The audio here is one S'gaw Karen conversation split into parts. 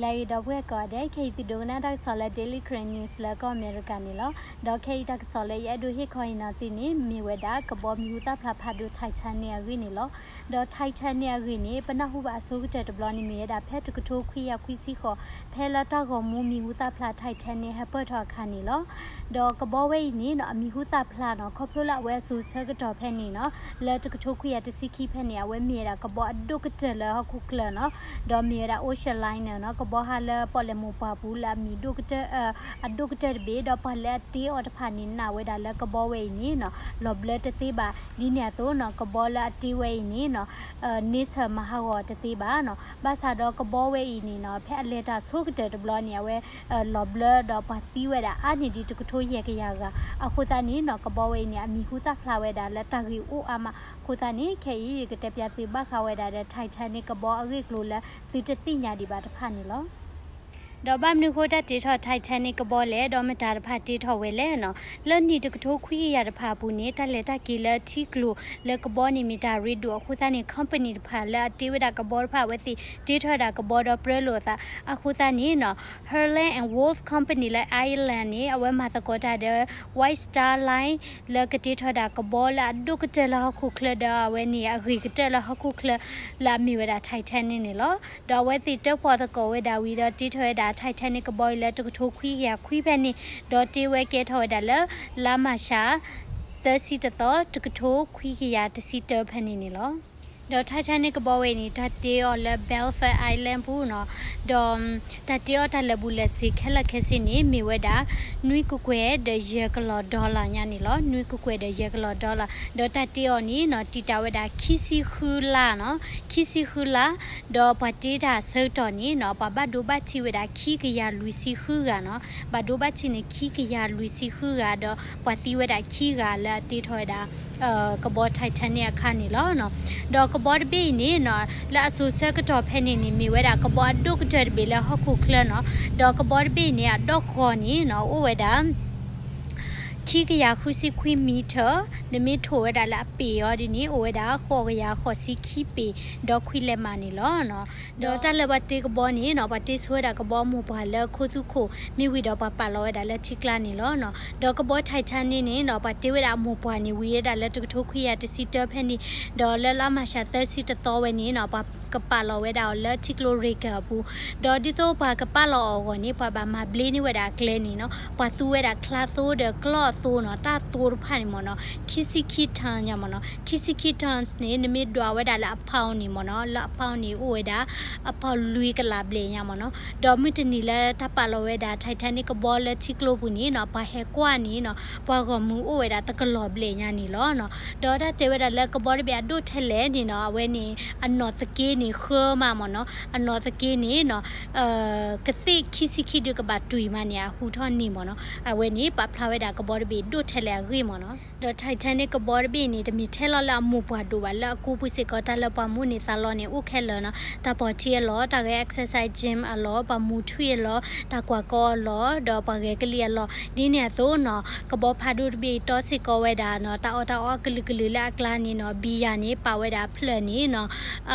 လၢအဂ့ၤ ဒီပုၢ်ဝဲၢ်ကိးဂၤဒဲး, ခဲအံၤသုဒိကနၣ်တၢ်ကစီၣ်လၢ Daily Karen News လၢကီၢ်အမဲရကၤန့ၣ်လီၤ. ဒီးခဲအံၤတၢ်ကစီၣ်လၢယအဲၣ်ဒိးဟ့ၣ်ခီဟ့ၣ်နီၤသုန့ၣ် မ့ၢ်ဝဲဒၣ်ကဘီမံၤဟူသၣ်ဖျါဖးဒိၣ် Titanic အဂ့ၢ်န့ၣ်လီၤ. ဒီး Titanic အဂ့ၢ်န့ၣ် ပနၢ်ဟူဘၣ်အဆိကတၢၢ်တဘျီန့ၣ် မ့ၢ်ဝဲဒၣ်ဖဲတကထိခွံကယၤခွံဆံဃိး ဖဲလၢတၢ်ဂီၤမူမံၤဟူသၣ်ဖျါ Titanic ဟဲပၢၢ်ထီၣ်အခါန့ၣ်လီၤ. ဒီးကဘီဝဲအံၤန့ၣ်နီၤ အမံၤဟူသၣ်ဖျါနီၤ ခီဖျိလၢအဝဲအစိၤဆၢကတီၢ်ဖဲန့ၣ်နီၤ လၢတကထိခွံကယၤတဆံခံဖဲန့ၣ် အဝဲမ့ၢ်ဝဲဒၣ်ကဘီအဒိၣ်ကတၢၢ်လၢဟီၣ်ခိၣ်ချၢနီၤ, ဒီးမ့ၢ်ဝဲဒၣ် ocean liner နီၤ, ကဘီဟးလၢပီၣ်လဲၣ်မိၢ်ပှၢ်ပူၤလၢအမံၤဒိၣ်ကတၢၢ် အဒိၣ်ကတၢၢ်တဘ့ၣ်, ဒီးပှၤလၢအတ့အီၤတဖၣ်န့ၣ် နာ်ဝဲဒၣ်လၢကဘီဝဲအံၤန့ၣ်နီၤ လီၤဘျၢတသ့ဘၣ်. ဒ်န့ၣ်အသိးနီၤ ကဘီလၢအတ့ဝဲအံၤန့ၣ်နီၤ န့ဆၢၣ်မၤဟးဂီၤတသ့ဘၣ်နီၤ. ဘၣ်ဆၣ်ဒီးကဘီဝဲအံၤန့ၣ်နီၤ ဖဲအလဲၤတၢ်ဆိကတၢၢ်တဘျီန့ၣ် အဝဲ လီၤဘျၢဒီးပှၤသံဝဲဒၣ်အါန့ၢ်ဒံးတကထိယဲၢ်ကယၤဂၤ. အဃိသတးန့ၣ်နီၤ ကဘီဝဲအံၤန့ၣ် အမံၤဟူသၣ်ဖျါဝဲဒၣ်လၢတၢ်ဂ့ၢ်အိၣ်အါမး. အဃိသတးန့ၣ် ခဲအံၤယကတဲပၠးသုဘၣ်ဃးဝဲဒၣ်ဒီး Titanic ကဘီအဂ့ၢ်အကျိၤလၢသုတသ့ၣ်ညါဒံးဘၣ်တဖၣ်န့ၣ်လီၤ. ဒီးဘၣ်မနုၤဃိတၢ်တ့ထီၣ် Titanic ကဘီလဲၣ်, ဒီးမတၤတဖၣ်တ့ထီၣ်ဝဲလဲၣ်နီၤ. လၢနံၣ်တကထိခွံကယၤတဖၣ်အပူၤန့ၣ် တၢ်လဲၤတၢ်က့ၤလၢထံကျိၤလၢကဘီန့ၣ်မ့ၢ်တၢ်ရ့ဒိၣ်အဃိသတးန့ၣ် company တဖၣ်လၢအတ့ဝဲဒၣ်ကဘီတဖၣ် အဝဲသ့ၣ်တ့ထီၣ်ဝဲဒၣ်ကဘီဒီးပြၢလိာ်အသး. အဃိသတးန့ၣ်နီၤ Herland and Wolff Company လၢ Ireland န့ၣ် အဝဲမၤသကိးတၢ်ဒီး White Star Line လၢကတ့ထီၣ်ဝဲဒၣ်ကဘီလၢအဒိၣ်ကတၢၢ်လၢဟီၣ်ခိၣ်ချၢ ဒီးအဝဲန့ၣ်အဂ့ၤကတၢၢ်လၢဟီၣ်ခိၣ်ချၢ လၢအမ့ၢ်ဝဲဒၣ် Titanic န့ၣ်လီၤ. ဒီးအဝဲသ့ၣ်တၢၣ်ပီၣ်သကိးဝဲဒၣ်ဝံၤဒီးတ့ထီၣ်ဝဲဒၣ် Titanic ကဘီအံၤလၢတကထိခွံကယၤခွံဖဲန့ၣ်, ဒီးတ့ဝဲကဲထီၣ်ဝဲဒၣ်လၢ လါမၤရှး သၢဆံတသီ တကထိခွံကယၤတဆံတၢဖဲန့ၣ်န့ၣ်လီၤ. ဒီး Titanic ကဘီဝဲအံၤန့ၣ် တၢ်တ့အီၤလၢ Belfast Island ပူၤနီၤ, ဒီး တၢ်တ့အီၤတၢ်လၢာ်ဘူၣ်လၢာ်စ့ၤခဲလၢာ်ခဲဆ့န့ၣ် မ့ၢ်ဝဲဒၣ် နွံကကွဲၢ်ဒီးယဲၢ်ကလီၢ် dollar ညါန့ၣ်လီၤ. နွံကကွဲၢ်ဒီးယဲၢ်ကလီၢ် dollar ဒီးတၢ်တ့အီၤန့ၣ်နီၤ တံာ်တာ်ဝဲဒၣ်ခံဆံဃုလါနီၤ, ခံဆံဃုလါ, ဒီးပှၤတ့တၢ်အဆၢကတီၢ်န့ၣ်နီၤ ပှၤဘၣ်ဒိဘၣ်ထံးဝဲဒၣ်ခံကယၤလွံၢ်ဆံဃုဂၤနီၤ, ဘၣ်ဒိဘၣ်ထံးန့ၣ်ခံကယၤလွံၢ်ဆံဃုဂၤ ဒီးပှၤသံဝဲဒၣ်ခံဂၤလၢအတ့ထီၣ်ဝဲဒၣ် ကဘီ Titanic အခါန့ၣ်လီၤ. ဒီးကဘီတဘ့ၣ်အံၤန့ၣ်နီၤ လၢအစိၤဆၢကတီၢ်ဖဲန့ၣ်န့ၣ် မ့ၢ်ဝဲဒၣ်ကဘီအဒိၣ်ကတၢၢ်တဘ့ၣ်လၢဟီၣ်ခိၣ်ချၢနီၤ, ဒီးကဘီတဘ့ၣ်အံၤန့ၣ် အဒီၣ်ဃီၤန့ၣ်နီၤ အိၣ်ဝဲဒၣ် ခံကယၤဃုဆံခွံ meter, နမ့ၢ်ထိၣ်ဝဲဒၣ်လၢအပ့ၤအီၤဒ်န့ၣ် အိၣ်ဝဲဒၣ်ဃိးကယၤဃိးဆံခံပ့ၤ ဒီးခွံလဲးမးန့ၣ်လီၤ. ဒီးတၢ်လၢပှၤတ့ကဘီန့ၣ်နီၤ ပှၤတ့ဆိဝဲဒၣ်ကဘီအမိၢ်ပှၢ်လၢခိသူခိၣ် မ့ၢ်ဝံၤဒီးပှၤပာ်လီၤဝဲဒၣ်လၢထံကျါန့ၣ်လီၤ. ဒီးကဘီ Titanic န့ၣ်နီၤ ပှၤတ့ဝဲဒၣ်အမိၢ်ပှၢ်န့ၣ် ဝံၤဝဲဒၣ်လၢတကထိခွံကယၤတဆံတၢဖဲန့ၣ်, ဒီးလၢလါမၤရှးသၢဆံတသီဝဲန့ၣ်နီၤ ပှၤကပာ်လီၤဝဲဒၣ်အီၤလၢထံကျိရ့ကၢၢ်အပူၤ, ဒီးဒ်သိးပှၤကပာ်လီၤအီၤအဂီၢ်န့ၣ် ပှၤဘၣ်မၤဘျ့န့ၢ်ဝဲဒၣ်အကျဲန့ၣ်နီၤ ပှၤသူဝဲဒၣ်ချါသိဒီးကျီၢ်အသိနီၤ တၢ်သိတဖၣ်န့ၣ်မ့ၢ်နီၤ ခံဆံခံ ton ညါမ့ၢ်နီၤ, ခံဆံခံ tons န့ၣ် နမ့ၢ်ဒွးဝဲဒၣ်လၢအ pound န့ၣ်မ့ၢ်နီၤ လၢအ pound န့ၣ် အိၣ်ဝဲဒၣ် အပီၣ်လွံၢ်ကလးဘျဲၣ်ညါမ့ၢ်နီၤ. ဒီးမုၢ်တနံၤလၢတၢ်ပာ်လီၤဝဲဒၣ် Titanic ကဘီလၢထံကျိပူၤန့ၣ်နီၤ ပှၤဟဲကွၢ်န့ၣ်နီၤ ပှၤဂီၢ်မုၢ်အိၣ်ဝဲဒၣ်တကလီၤဘျဲၣ်ညါန့ၣ်လီၤ. ဒီးတၢ်တဲဝဲဒၣ်လၢကဘီတဘ့ၣ်အဒိၣ်ထဲလဲၣ်န့ၣ်နီၤ အဝဲန့ၣ် အနီၣ်သက့န့ၣ်ဃၢမးမ့ၢ်နီၤ, အနီၣ်သက့န့ၣ်နီၤ ကသ့ၣ်ခံဆံခံဒုကဘၣ်တွံၢ်မးန့ၣ် အဟူထီၣ်န့ၢ်မ့ၢ်နီၤ, အဝဲန့ၣ်ပာ်ဖျါဝဲဒၣ်ကဘီတဘ့ၣ်ဒိၣ်ထဲလဲၣ်အဂ့ၢ်မ့ၢ်နီၤ. ဒီး Titanic ကဘီတဘ့ၣ်န့ၣ် တမ့ၢ်ထဲလီၤလၢအမိၢ်ပှၢ်ဒိၣ်ဘၣ် လၢအကူပူၤစ့ၢ်ကီး တၢ်လၢပှၤမူန့ၢ်သးလီန့ၣ် အိၣ်ခဲလၢာ်နီၤ, တၢ်ပီၣ်ထံအလီၢ်, တၢ်ဂဲၤ exercise gym အလီၢ်, ပှၤမူထွံၣ်အလီၢ်, တၢ်ကွၢ်ကီအလီၢ်, ဒီးပှၤဂဲၤကလံၣ်အလီၢ်, ဒ်န့ၣ်အသိးနီၤ ကဘီဖးဒိၣ်တဘ့ၣ်တီစ့ၢ်ကီးဝဲဒၣ်နီၤ တၢ်အီၣ်တၢ်အီကလုာ်ကလုာ်လၢအကျါန့ၣ်နီၤ, ဘံယၤန့ၣ် ပာ်ဝဲဒၣ်အဖျၢၣ်န့ၣ်နီၤ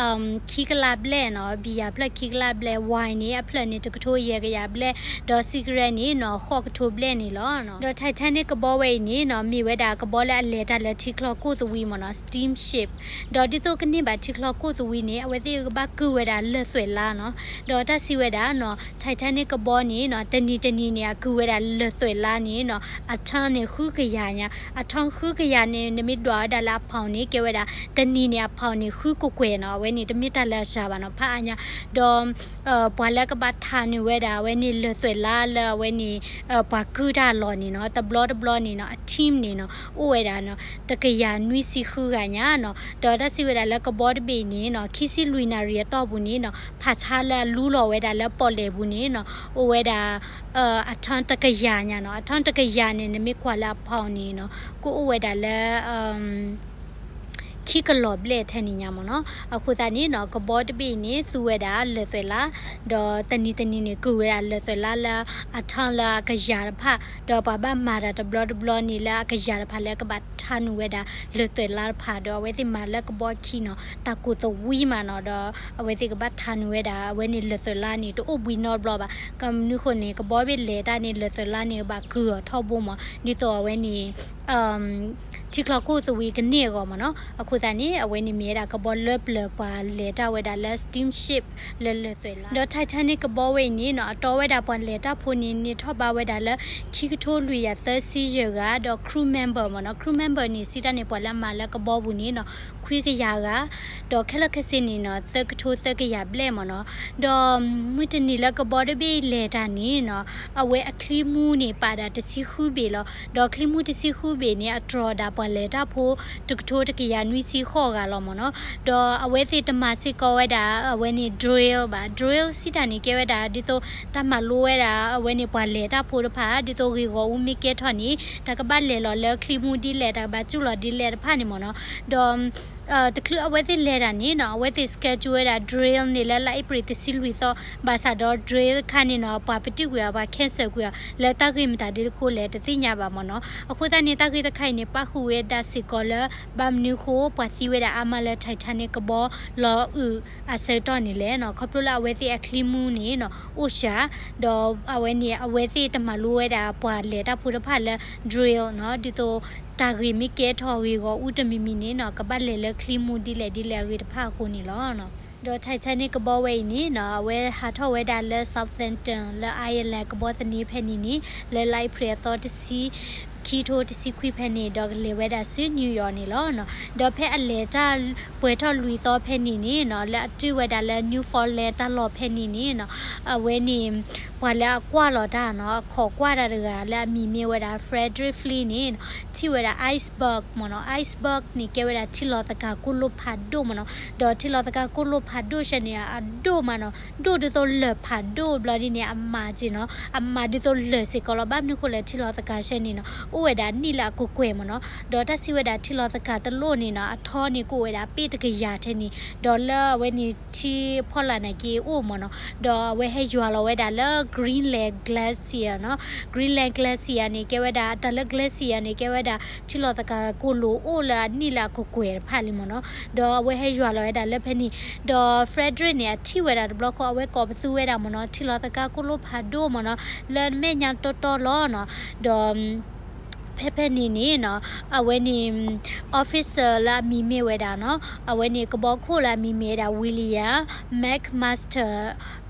ခံကလးဘျဲၣ်နီၤ, ဘံယၤဖျၢၣ်ခံကလးဘျဲၣ်, wine န့ၣ် အဖျၢၣ်န့ၣ် တကထိယဲၢ်ကယၤဘျဲၣ်, ဒီး cigarette န့ၣ်နီၤ ဃိးကထိဘျဲၣ်န့ၣ်လီၤ. ဒီး Titanic ကဘီဝဲအံၤန့ၣ်နီၤ မ့ၢ်ဝဲဒၣ်ကဘီလၢအလဲၤတၢ်လၢထံချီကိၣ်သဝံမ့ၢ်နီၤ, steamship, ဒီးဒ်သိးကန့ၢ်ဘၣ်ထံချီကိၣ်သဝံန့ၣ် အဝဲသ့ၣ်ကဘၣ်ကုၢ်ဝဲဒၣ်လၢၢ်သွဲၣ်လါနီၤ, ဒီးတၢ်စံးဝဲဒၣ်နီၤ Titanic ကဘီန့ၣ်နီၤ တနံၤတနံၤန့ၣ် အကုၢ်ဝဲဒၣ်လၢၢ်သွဲၣ်လါန့ၣ်နီၤ အ ton န့ၣ် ဃုကယၤညါ, အ ton ဃုကယၤန့ၣ် နမ့ၢ်ဒွးဝဲဒၣ်လၢအ pound န့ၣ် ကဲဝဲဒၣ် တနံၤန့ၣ် အ pound န့ၣ် ဃုကကွဲၢ်နီၤ, အဝဲန့ၣ် တမ့ၢ်တၢ်လၢအစှၤဘၣ်နီၤ ဖးအါညါ, ဒီး ပှၤလၢကဘၣ်ထးနုာ်ဝဲဒၣ် အဝဲန့ၣ်လၢၢ်သွဲၣ်လါလၢအဝဲန့ၣ် ပှၤကုၢ်တၢ်အလီၢ်န့ၣ်နီၤ တဘျီတဘျီန့ၣ်နီၤ အ team န့ၣ်နီၤ အိၣ်ဝဲဒၣ်နီၤ တကယၤနွံဆံဃုဂၤညါနီၤ, ဒီးတၢ်စံးဝဲဒၣ်လၢကဘီတဘ့ၣ်န့ၣ်နီၤ ခံဆံလွံၢ်နၣ်ရံၣ်အတီၢ်ပူၤန့ၣ်နီၤ ဖးဆါလၢအလူလီၤဝဲဒၣ်လၢပီၣ်လဲၣ်ပူၤန့ၣ်နီၤ အိၣ်ဝဲဒၣ် အ ton တကယၤညါနီၤ, အ ton တကယၤန့ၣ် နမ့ၢ်ကွၢ်လၢအ pound န့ၣ်နီၤ ကအိၣ်ဝဲဒၣ်လၢ ခံကလီၤဘျဲၣ်ထဲန့ၣ်ညါမ့ၢ်နီၤ. အဃိသတးန့ၣ်နီၤ ကဘီတဘ့ၣ်အံၤန့ၣ် သူဝဲဒၣ်လၢၢ်သွဲၣ်လါ, ဒီးတနံၤတနံၤန့ၣ် ကုၢ်ဝဲဒၣ်လၢၢ်သွဲၣ်လါလၢအ ton လၢအကယၤတဖၣ်, ဒီးပှၤဘၣ်မၤတၢ်တဘျီတဘျီန့ၣ်လၢအကယၤတဖၣ်လၢကဘၣ် ထါနုာ်ဝဲဒၣ်လၢၢ်သွဲၣ်လါတဖၣ်ဒီး အဝဲသ့ၣ်မၤလၢကဘီခံနီၤ တၢ်ကိၢ်သဝံမးနီၤ ဒီးအဝဲသ့ၣ်ကဘၣ်ထါနုာ်ဝဲဒၣ် အဝဲန့ၣ်လၢၢ်သွဲၣ်လါန့ၣ် တအိၣ်ဘှံးနီတဘျီဘၣ်. ကမနုၤဃိန့ၣ် ကဘီဘ့ၣ်လဲၤတၢ်န့ၣ် လၢၢ်သွဲၣ်လါန့ၣ် ဘၣ်ကုၢ်အီၤထီဘိမး ဒ်သိးအဝဲန့ၣ် ထံချီၣ်ကိၢ်သဝံကန့ၢ်အဂီၢ်မးနီၤ. အဃိသတးန့ၣ် အဝဲန့ၣ်မ့ၢ်ဝဲဒၣ်ကဘီလၢပျၢၤပှၤလဲၤတၢ်ဝဲဒၣ်လၢ steamship လၢလၢၢ်သွဲၣ်လါ. ဒီး Titanic ကဘီဝဲအံၤန့ၣ်နီၤ အတီဝဲဒၣ်ပှၤလဲၤတၢ်ဖိန့ၣ် န့ၢ်ထီၣ်ဘးဝဲဒၣ်လၢ ခံကထိလွံၢ်ကယၤသၢဆံယဲၢ်ဂၤ ဒီး crew member မးနီၤ crew member န့ၣ် စံးတၢ်န့ၣ် ပှၤလၢအမၤလၢကဘီပူၤန့ၣ်နီၤ ခွံကယၤဂၤ ဒီးခဲလၢာ်ခဲဆ့န့ၣ်နီၤ သၢကထိသၢကယၤဘျဲၣ်မးနီၤ. ဒီးမုၢ်တနံၤလၢကဘီတဘ့ၣ်လဲၤတၢ်န့ၣ်နီၤ အဝဲအချံမူန့ၣ် ပာ်ဒၣ်တဆံဃုဘ့ၣ်လီၤ. ဒီးချံမူတဆံဃုဘ့ၣ်န့ၣ် အတြီၤဒၣ်ပှၤလဲၤတၢ်ဖိ တကထိတကယၤနွံဆံဃိးဂၤလီၤမးနီၤ. ဒီးအဝဲသ့ၣ်တမၤစ့ၢ်ကီးဝဲဒၣ် အဝဲန့ၣ် drill ဘၣ်. Drill စံးတၢ်န့ၣ် ကဲဝဲဒၣ် ဒ်သိးတၢ်မၤလိဝဲဒၣ် အဝဲန့ၣ်ပှၤလဲၤတၢ်ဖိတဖၣ် ဒ်သိးဂ့ၢ်ဂီၢ်အူမ့ၢ်ကဲထီၣ်န့ၣ် တၢ်ကဘၣ်လဲၤလီၤလၢချံမူဒ်လဲၣ် တၢ်ကဘၣ်စူၢ်လီၤဒ်လဲၣ်တဖၣ်န့ၣ်မးနီၤ. ဒီး တချုးအဝဲသ့ၣ်လဲၤတၢ်န့ၣ်နီၤ အဝဲသ့ၣ် schedule ဝဲဒၣ် drill န့ၣ်လၢလါအ့ဖြ့ၣ်တဆံလွံၢ်သီ ဘၣ်ဆၣ်ဒီး drill တခါန့ၣ်နီၤ ပှၤပတုာ်ကွံာ်အီၤ ပှၤ cancel ကွံာ်အီၤ လၢတၢ်ဂ့ၢ်မတၤဒ်တခီလဲၣ် တသ့ၣ်ညါဘၣ်မးနီၤ. အဃိသတးန့ၣ် တၢ်ဂ့ၢ်တခါအံၤန့ၣ် ပၣ်ဃုာ်ဝဲဒၣ်စ့ၢ်ကီးလၢ ဘၣ်မနုၤဃိ ပှၤသံဝဲဒၣ်အါမးလၢ Titanic ကဘီလီၤအုၣ်အဆၢကတီၢ်န့ၣ်လဲၣ်နီၤ. ခီဖျိလၢအဝဲသ့ၣ်အချံမူန့ၣ်နီၤ အိၣ်စှၤ ဒီးအဝဲန့ၣ် အဝဲသ့ၣ်တမၤလိဝဲဒၣ်ပှၤလဲၤတၢ်ဖိတဖၣ်လၢ drill နီၤ ဒ်သိးတၢ်ဂ့ၢ်မ့ၢ်ကဲထီၣ်ဂ့ၢ်ဂီၢ်အူတမံၤမံၤန့ၣ်နီၤ ကဘၣ်လဲၤလၢချံမူဒ်လဲၣ်ဒ်လဲၣ်အဂ့ၢ်တဖၣ်အဃိန့ၣ်လီၤ. ဒီး Titanic ကဘီဝဲအံၤန့ၣ်နီၤ အဝဲဟးထီၣ်ဝဲဒၣ်လၢ Southampton လၢ Ireland ကဘီသန့ဖဲန့ၣ်န့ၣ် လၢလါအ့ဖြ့ၣ်အသီတဆံ ခံထိတဆံခွံဖဲန့ၣ် ဒီးကလဲၤဝဲဒၣ်ဆူ New York န့ၣ်လီၤ. ဒီးဖဲအလဲၤတၢ်ပှဲၤထီၣ်လွံၢ်သီဖဲန့ၣ်န့ၣ်နီၤ လၢအတုၤဝဲဒၣ်လၢ Newfoundland တၢ်လီၢ်ဖဲန့ၣ်န့ၣ်နီၤ အဝဲန့ၣ် ပှၤလၢအကွၢ်လီၤတၢ်နီၤ အခီၣ်ကွၢ်တၢ်တဂၤလၢအမံၤမ့ၢ်ဝဲဒၣ် Frederick Fleet န့ၣ်နီၤ ထံၣ်ဝဲဒၣ် iceberg မ့ၢ်နီၤ. Iceberg န့ၣ် ကဲဝဲဒၣ်ထံလီၤသကၤကိၢ်လိၣ်ဖးဒိၣ်မ့ၢ်နီၤ. ဒီးထံလီၤသကၤကိၢ်လိၣ်ဖးဒိၣ်ဆဲန့ၣ် အဒိၣ်မးနီၤ ဒိၣ်ဒ်သိးလၢၢ်ဖးဒိၣ်ဘျီဒ်န့ၣ် အမးက့နီၤ အမးဒ်သိးလၢၢ်စ့ၢ်ကီးလီၤ. ဘၣ်မနုၤဃိလဲၣ် ထံလီၤသကၤဆဲန့ၣ်နီၤ အိၣ်ဝဲဒၣ်နံၣ်လၢအကကွဲၢ်မ့ၢ်နီၤ. ဒီးတၢ်စံးဝဲဒၣ်ထံလီၤသကၤတလိၣ်န့ၣ်နီၤ အထီန့ၣ်ကအိၣ်ဝဲဒၣ်ပ့ၣ်တကယၤထဲန့ၣ် ဒီးလၢအဝဲန့ၣ်ထံဖီလာ်န့ၣ်က့အိၣ်မ့ၢ်နီၤ. ဒီးအဝဲဟဲယွၤလီၤဝဲဒၣ်လၢ Greenland Glacier နီၤ. Greenland Glacier န့ၣ် ကဲဝဲဒၣ် တၢ်လၢ glacier န့ၣ် ကဲဝဲဒၣ် ထံလီၤသကၤကိၢ်လိၣ်အိၣ်လၢအနံၣ်လၢအကကွဲၢ်တဖၣ်လံမ့ၢ်နီၤ. ဒီးအဝဲဟဲယွၤလီၤဝဲဒၣ်လၢဖဲန့ၣ် ဒီး Frederick န့ၣ် အထံၣ်ဝဲဒၣ်တဘျီဃီ အဝဲကိးပသူဝဲဒၣ်မ့ၢ်နီၤ ထံလီၤသကၤကိၢ်လိၣ်ဖးဒိၣ်မ့ၢ်နီၤ လၢမဲာ်ညါတီတီလီၤနီၤ. ဒီး ဖဲဖဲန့ၣ်န့ၣ်နီၤ အဝဲန့ၣ် officer လၢအမံၤမ့ၢ်ဝဲဒၣ်နီၤ အဝဲန့ၣ်ကဘီခိၣ်လၢအမံၤမ့ၢ်ဝဲဒၣ် William McMaster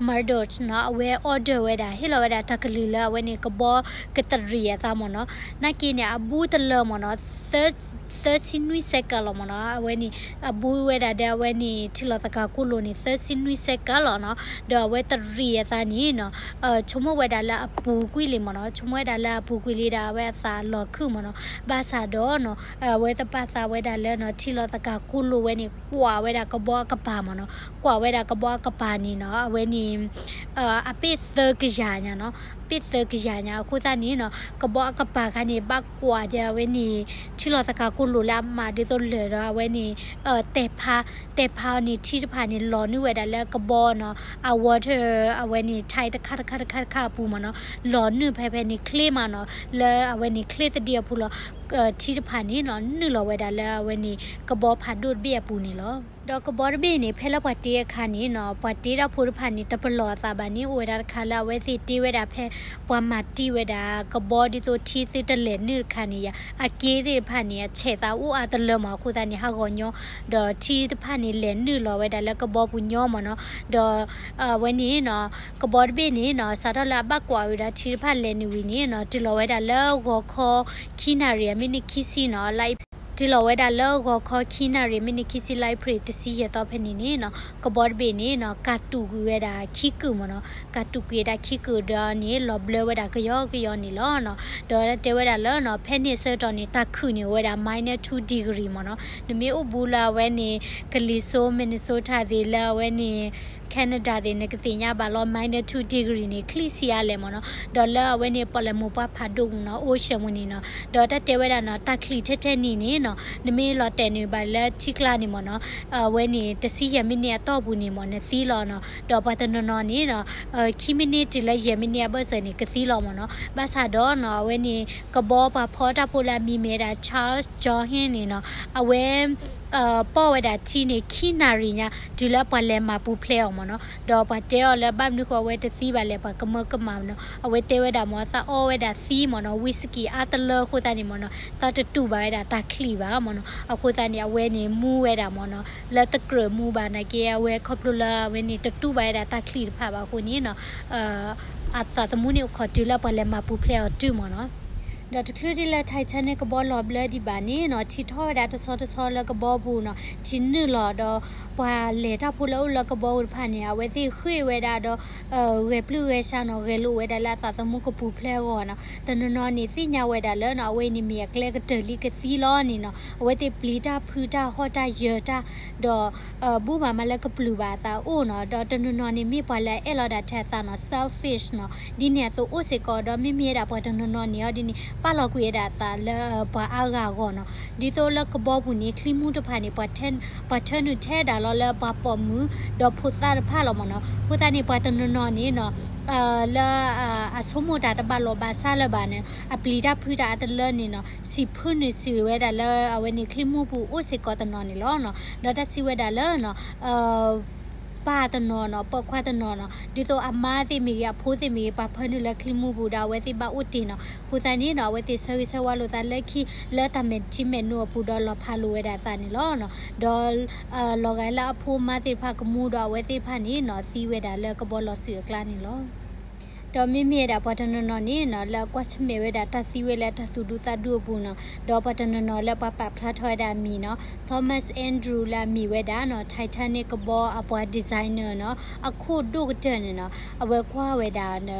Murdoch နီၤ အဝဲ order ဝဲဒၣ် ဟ့ၣ်လီၤဝဲဒၣ်တၢ်ကလုၢ်လၢအဝဲန့ၣ်ကဘီကတရံးအသးမ့ၢ်နီၤ. နာ်က့န့ၣ် အဘူးတလၢမ့ၢ်နီၤ သၢဆံနွံ second လီၤမ့ၢ်နီၤ. အဝဲန့ၣ် အဘူးဝဲဒၣ်ဒီးအဝဲန့ၣ် ထံလီၤသကၤကိၢ်လိၣ်န့ၣ် သၢဆံနွံ second လီၤနီၤ. ဒီးအဝဲတရံးအသးန့ၣ်နီၤ ဆိကမိၣ်ဝဲဒၣ်လၢအပူၤကွံာ်လံမ့ၢ်နီၤ. ဆိကမိၣ်ဝဲဒၣ်လၢအပူၤကွံာ်လံဒီး အဝဲအသးလီၤခုၣ်မ့ၢ်နီၤ. ဘၣ်ဆၣ်ဒီးနီၤ အဝဲတပာ်သးဝဲဒၣ်လၢနီၤ ထံလီၤသကၤကိၢ်လိၣ်ဝဲန့ၣ် ကွၢ်ဝဲဒၣ်ကဘီအကပၤမ့ၢ်နီၤ. ကွၢ်ဝဲဒၣ်ကဘီအကပၤန့ၣ်နီၤ အဝဲန့ၣ် အပ့ၣ်သၢကယၤညါနီၤ ပ့ၣ်သၢကယၤညါ အဃိသတးန့ၣ်နီၤ ကဘီအကပၤခါန့ၣ် ဘၣ်ကွၢ်ဒီးအဝဲန့ၣ် ထံလီၤသကၤကိၢ်လိၣ်လၢအမးဒ်သိးလၢၢ်ဒီးအဝဲန့ၣ် တဲာ်ဖး တဲာ်ဖးအီၤန့ၣ် ထံတဖၣ်န့ၣ် လီၤနုာ်ဝဲဒၣ်လၢကဘီနီၤ အ water အဝဲန့ၣ် tank တခါတခါတခါတခါအပူၤမ့ၢ်နီၤ လီၤနုာ်ဖဲဖဲန့ၣ် ချ့မးနီၤ လၢအဝဲန့ၣ်ချ့သဒံးအပူၤလီၤ ထံတဖၣ်န့ၣ်နီၤ နုာ်လီၤဝဲဒၣ်လၢအဝဲန့ၣ် ကဘီဖးဒိၣ်တဘ့ၣ်အပူၤန့ၣ်လီၤ. ဒီးကဘီတဘ့ၣ်န့ၣ် ဖဲလၢပှၤတ့အခါန့ၣ်နီၤ ပှၤတ့တၢ်ဖိတဖၣ်န့ၣ် တပလီၢ်အသးဘၣ်န့ၣ် အိၣ်ဝဲဒၣ်တခါလၢအဝဲသ့ၣ်တ့ဝဲဒၣ်ဖဲ ပှၤမၤတံၢ်ဝဲဒၣ် ကဘီဒ်သိးထံသုတလဲၤနုာ်တခါန့ၣ်ယါ အက့သ့ၣ်တဖၣ်န့ၣ် အဆဲးသးအိၣ်အါတလၢမး အဃိသတးန့ၣ် ဟးဂီၤညီ ဒီးထံတဖၣ်န့ၣ် လဲၤနုာ်လီၤဝဲဒၣ်လၢကဘီပူၤညီမ့ၢ်နီၤ ဒီး အဝဲန့ၣ်နီၤ ကဘီတဘ့ၣ်န့ၣ်နီၤ စးထီၣ်လၢအဘၣ်ကွၢ်ဝဲဒၣ်ထံတဖၣ်လဲၤနုာ်ဝံၤန့ၣ်နီၤ တုၤလီၤဝဲဒၣ်လၢဂီၤခီ ခံနၣ်ရံၣ်အမံးနံးခံဆံနီၤ လါ တုၤလီၤဝဲဒၣ်လၢဂီၤခီခံနၣ်ရံၣ်မံးနံးခံဆံ လါအ့ဖြ့ၣ်တဆံယဲၢ်သီဖဲန့ၣ်န့ၣ်နီၤ ကဘီတဘ့ၣ်န့ၣ်နီၤ ကၢ်တူာ်ကွံာ်ဝဲဒၣ်ခံကုာ်မ့ၢ်နီၤ ကၢ်တူာ်ကွံာ်ဝဲဒၣ်ခံကုာ်ဒီးန့ၣ် လီၤဘျၢဝဲဒၣ်ကယီကယီန့ၣ်လီၤနီၤ ဒီးတဲဝဲဒၣ်လၢနီၤ ဖဲန့ၣ်အဆၢကတီၢ်န့ၣ် တၢ်ခုၣ်န့ၣ်အိၣ်ဝဲဒၣ် minus two degree မ့ၢ်နီၤ နမ့ၢ်အိၣ်ဘူးလၢအဝဲန့ၣ် ကလံၤစိး Minnesota သ့ၣ်လၢအဝဲန့ၣ် Canada သ့ၣ် နကသ့ၣ်ညါဘၣ်လီၤ minus two degree န့ၣ် ချံဆံးအါလဲၣ်မ့ၢ်နီၤ ဒီးလၢအဝဲန့ၣ် ပီၣ်လဲၣ်မိၢ်ပှၢ်ဖးဒိၣ်မ့ၢ်နီၤ ocean မ့ၢ်န့ၣ်နီၤ ဒီးတၢ်တဲဝဲဒၣ်နီၤ တၢ်ချံၣ်ထဲထဲန့ၣ်န့ၣ် နမ့ၢ်လီၤတဲာ်န့ၢ်ဘၣ်လၢထံကျါန့ၣ်မ့ၢ်နီၤ, အဝဲန့ၣ် တဆံယဲၢ်မံးနံးအတီၢ်ပူၤန့ၣ်မ့ၢ် နသံလီၤနီၤ. ဒီးပှၤတနီၤနီၤန့ၣ်နီၤ, ခံမံးနံးတုၤလၢယဲၢ်မံးနံးအဘၢၣ်စၢၤန့ၣ် ကသံလီၤမ့ၢ်နီၤ. ဘၣ်ဆၣ်ဒီးနီၤ အဝဲန့ၣ် ကဘီပှၤဖီတၢ်ဖိလၢအမံၤမ့ၢ်ဝဲဒၣ် Charles John Hind န့ၣ်နီၤ, အဝဲ ပီၢ်ဝဲဒၣ်ထံန့ၣ် ခံနၣ်ရံၣ်ညါ တုၤလၢပှၤလဲၤမၤပူၤဖျဲးအီၤမ့ၢ်နီၤ. ဒီးပှၤတဲအီၤလၢဘၣ်မနုၤဃိအဝဲတသံဘၣ်လဲၣ် ပှၤကမၢကမၣ်မ့ၢ်နီၤ. အဝဲတဲဝဲဒၣ်မ့ၢ် သးအီဝဲဒၣ်သံမ့ၢ်နီၤ, ဝံစကံအါတလၢအဃိသတးန့ၣ်မ့ၢ်နီၤ, သးတတူၢ်ဘၣ်ဝဲဒၣ်တၢ်ချံၣ်ဘၣ်မ့ၢ်နီၤ. အဃိသတးန့ၣ် အဝဲန့ၣ်မူဝဲဒၣ်မ့ၢ်နီၤ, လၢတကြၢးမူဘၣ်နာ်က့ အဝဲခီဖျိလၢအဝဲန့ၣ် တတူၢ်ဘၣ်ဝဲဒၣ်တၢ်ချံၣ်တဖၣ်ဘၣ်အဃိန့ၣ်နီၤ အသးသမူန့ၣ်အိၣ်ခိးတုၤလၢပှၤလဲၤမၤပူၤဖျဲးအီၤတုၤမ့ၢ်နီၤ. ဒီးတချုးဒ်လၢ Titanic ကဘီလီၤဘျၢဒံးဘၣ်န့ၣ်နီၤ, ထံထီၣ်ဝဲဒၣ်တဆီတဆီလၢကဘီပူၤနီၤ, ထံနုာ်လီၤဒီး ပှၤလဲၤတၢ်ဖိလၢအအိၣ်လၢကဘီပူၤတဖၣ်န့ၣ် အဝဲသ့ၣ်ဃ့ၢ်ဝဲဒၣ်ဒီး ဂဲၤပျုၢ်ဂဲၤဆှးနီၤ, ဂဲၤလိာ်ဝဲဒၣ်လၢအသးသမူကပူၤဖျဲးအဂီၢ်နီၤ. တနီၤနီၤန့ၣ် သ့ၣ်ညါဝဲဒၣ်လၢနီၤ အဝဲအံၤန့ၣ်မ့ၢ်အကျဲကတၢၢ်လံကသံလီၤန့ၣ်နီၤ, အဝဲသ့ၣ်ပျံၤတၢ်ဖုးတၢ်ဟီၣ်တၢ်ယၢၤတၢ် ဒီး ဘူၣ်ဘၣ်မးလၢကပျုၢ်ဘၣ်အသးအိၣ်နီၤ. ဒီးတနီၤနီၤန့ၣ် မ့ၢ်ပှၤလၢအအဲၣ်လီၤဒၣ်ထဲအသးနီၤ, selfish နီၤ, ဒ်န့ၣ်အသိးအိၣ်စ့ၢ်ကီး, ဒီးမ့မ့ၢ်ဝဲဒၣ်ပှၤတနီၤနီၤန့ၣ်အီၤဒ်န့ၣ် ပာ်လီၤကွံာ်ဝဲဒၣ်အသးလၢပှၤအါဂၤအဂီၢ်နီၤ. ဒ်သိးလၢကဘီပူၤန့ၣ် ချံမူတဖၣ်န့ၣ် ပှၤထၢနုာ်ထဲဒၣ်လီၤလၢပှၤပိာ်မုၣ် ဒီးဖိသၣ်တဖၣ်လီၤမ့ၢ်နီၤ. အဃိသတးန့ၣ် ပှၤတနီၤနီၤန့ၣ်နီၤ လၢ အဆိကမိၣ်တၢ်တဘၣ်လိာ်ဘၣ်စးလၢၤဘၣ်န့ၣ် အပျံၤတၢ်ဖုးတၢ်အါတလၢန့ၣ်နီၤ စံးဖုးနုာ်စံးဝဲဒၣ်လၢအဝဲန့ၣ် ချံမူပူၤအိၣ်စ့ၢ်ကီးတနီၤန့ၣ်လီၤနီၤ. ဒီးတၢ်စံးဝဲဒၣ်လၢ ပၢ်တနီၤနီၤ ပိာ်ခွါတနီၤနီၤ ဒ်သိးအမါသ့ၣ်မ့ၢ်ဂ့ၤ အဖိသ့ၣ်မ့ၢ်ဂ့ၤ ပှၤဖၢနုာ်လၢချံမူပူၤဒီး အဝဲသ့ၣ်ဘၣ်အိၣ်တ့ၢ်နီၤ. အဃိသတးန့ၣ်နီၤ အဝဲသ့ၣ်ဆၢဂ့ၤဆၢဝါလိာ်သးလၢခံ လၢတၢ်မဲာ်ထံမဲာ်နိအပူၤဒီးလီၤဖးလိာ်ဝဲဒၣ်အသးန့ၣ်လီၤ. ဒီး လီၤဂာ်လၢအဖိအမါသ့ၣ်တဖၣ်ကမူဒီး အဝဲသ့ၣ်တဖၣ်န့ၣ်နီၤ သံဝဲဒၣ်လၢကဘီလီၤစုၣ်အကျါန့ၣ်လီၤ. ဒီးမ့မ့ၢ်ဝဲဒၣ်ပှၤတနီၤနီၤန့ၣ်နီၤ လၢအကွၢ်ဆၢၣ်မဲာ်ဝဲဒၣ်တၢ်သံဝဲလၢတၢ်သူၣ်ဒူသးဒူအပူၤနီၤ ဒီးပှၤတနီၤနီၤလၢပှၤပာ်ဖျါထီၣ်ဝဲဒၣ်အမံၤနီၤ Thomas Andrew လၢအမ့ၢ်ဝဲဒၣ်နီၤ Titanic ကဘီအပှၤ designer နီၤ အခိၣ်ဒိၣ်ကတၢၢ်န့ၣ်နီၤ အဝဲကွၢ်ဝဲဒၣ်